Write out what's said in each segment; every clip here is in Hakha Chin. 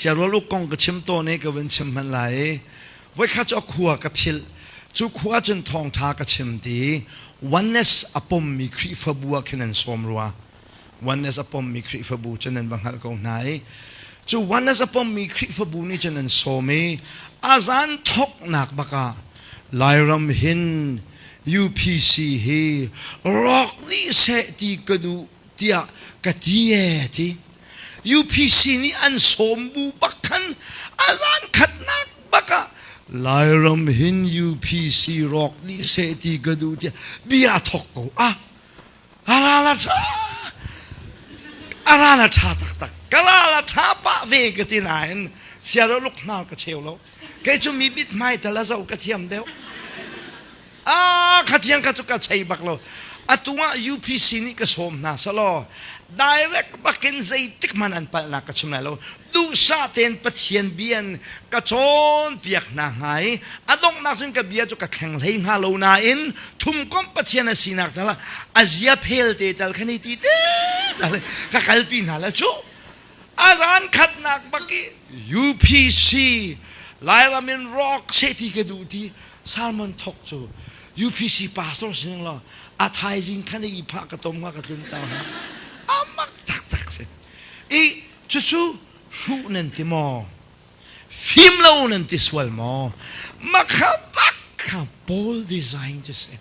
Siarual uk kong ka chim tawn i ka vun chim hmanh lai i voikhat cu a khua ka philh. Cu khua cun thawngṭha ka chim ti Oneness a pommi Khrihfabu ah khin an sawm rua. Oneness a pommi Khrihfabu cu nan va hngalh ko hna i cu Oneness a pommi Khrihfabu nih cun an sawm i a zan thawknak bak ah Lairam hin UPC hi rawk dih seh ti ka duh tiah ka ti ee ti. UPC nih an sawm bu bak khan a zan khatnak bak ah Lairam hin UPC rawk dih seh ti ka duh tiah bia thawk ko ah a ral a ṭha a ral a ṭha taktak ka ral a ṭha pah ve ka ti nain siaraluk hnar ka cheu lo kei cu mi mithmai tal a zoh ka thiam deuh Ah, kha tiang kha cu ka chei bak lo. Atu ah UPC nih ka sawm hna selaw direct bakin zeitik hmanh an palhnak ka chim lai lo. Duhsah tein Pathian bia in ka cawnpiak hna hnga i a donghnak cun ka bia cu ka thleng hlei hnga lo nain thumkomh Pathian a sinak tal ah a zia phel te tal kha ni ti te tal ka kalpi hna la cu. A zan khatnak bak i UPC Lairam in rock seh ti ka duh ti Salmon thok cu UPC pastor sining law a thaizing khan i phah ka tom nga ka tlun ter hna. Amak taktak si. I cucu hruh nan ti maw? Fim lo nan ti sual maw? Makha bak kha Paul design cu si.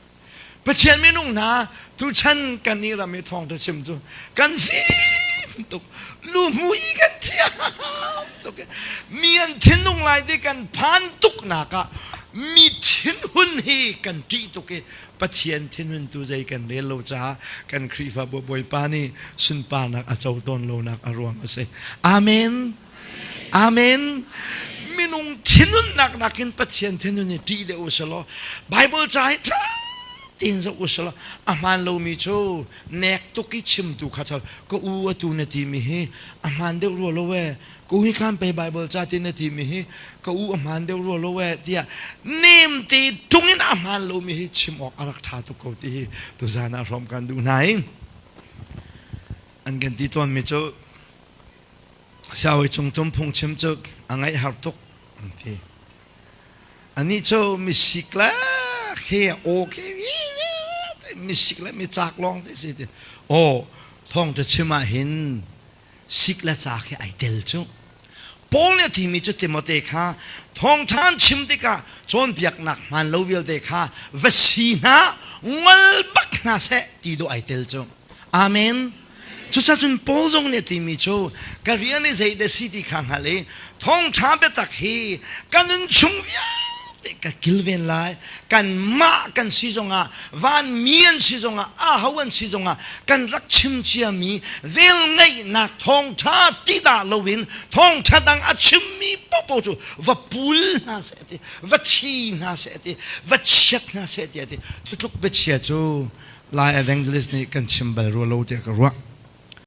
Pathian minung hna tuchan kan i ram i thawngtha chim cu kan fim tuk luhmui kan thiam tuk mi an thinlung lai ti kan phan tuk nak ah mi thinhun hi kan ṭih tuk i Pathian thinhun tu zei kan rel lo caah kan Khrihfa Bawipa nih sunparnak a co tawn lonak a ruang a si. Amen. Amen. Minung thinhunnak nakin Pathian thinhun hi ṭih deuh u selaw Bible ca hi ṭha tein zoh u selaw a hmaan lomi cu nek tuk i chimtu kha ṭha ka u atu na timi hi a hmaan deuh rua lo ee ka u hi khan pei Bible ca ti na timi hi ka u a hmaan deuh rua lo ee tiah nem te ṭung in a hmaan lomi hi chim awk a rak ṭha tuk ko ti hi tuzaan ah hrawm kan duh hna i an kan ti tawnmi cu Siawi cungtum phungchim cu a ngaih har tuk an ti. Anih cu misik le khi aw khi misik le micak lawng te si ti. Aw thawng te chim ah hin sik le cak hi ai tel cu. Paul nih a timi cu Timote kha thawngṭha an chim tikah cawnpiaknak hmaan lo vialte kha va si hna ngol bak hna seh ti dawh ai tel cu. Amen. Cucacun Paul zong nih a timi cu ka rian i zeidah si ti kha hngal i thawngṭha biatak hi ka nun chung vialte ka kilven lai. Kanmah kan si zongah, vanmi an si zongah, aho an si zongah kan rak chim ciami velngeihnak thawngṭha ti dah loin thawngṭha dang a chimmi paohpaoh cu va pul hna seh ti, va thi hna seh ti, va chiat hna seh ti a ti. Cu tluk biachia cu Lai evangelist nih kan chim bal rua lo tiah ka ruah.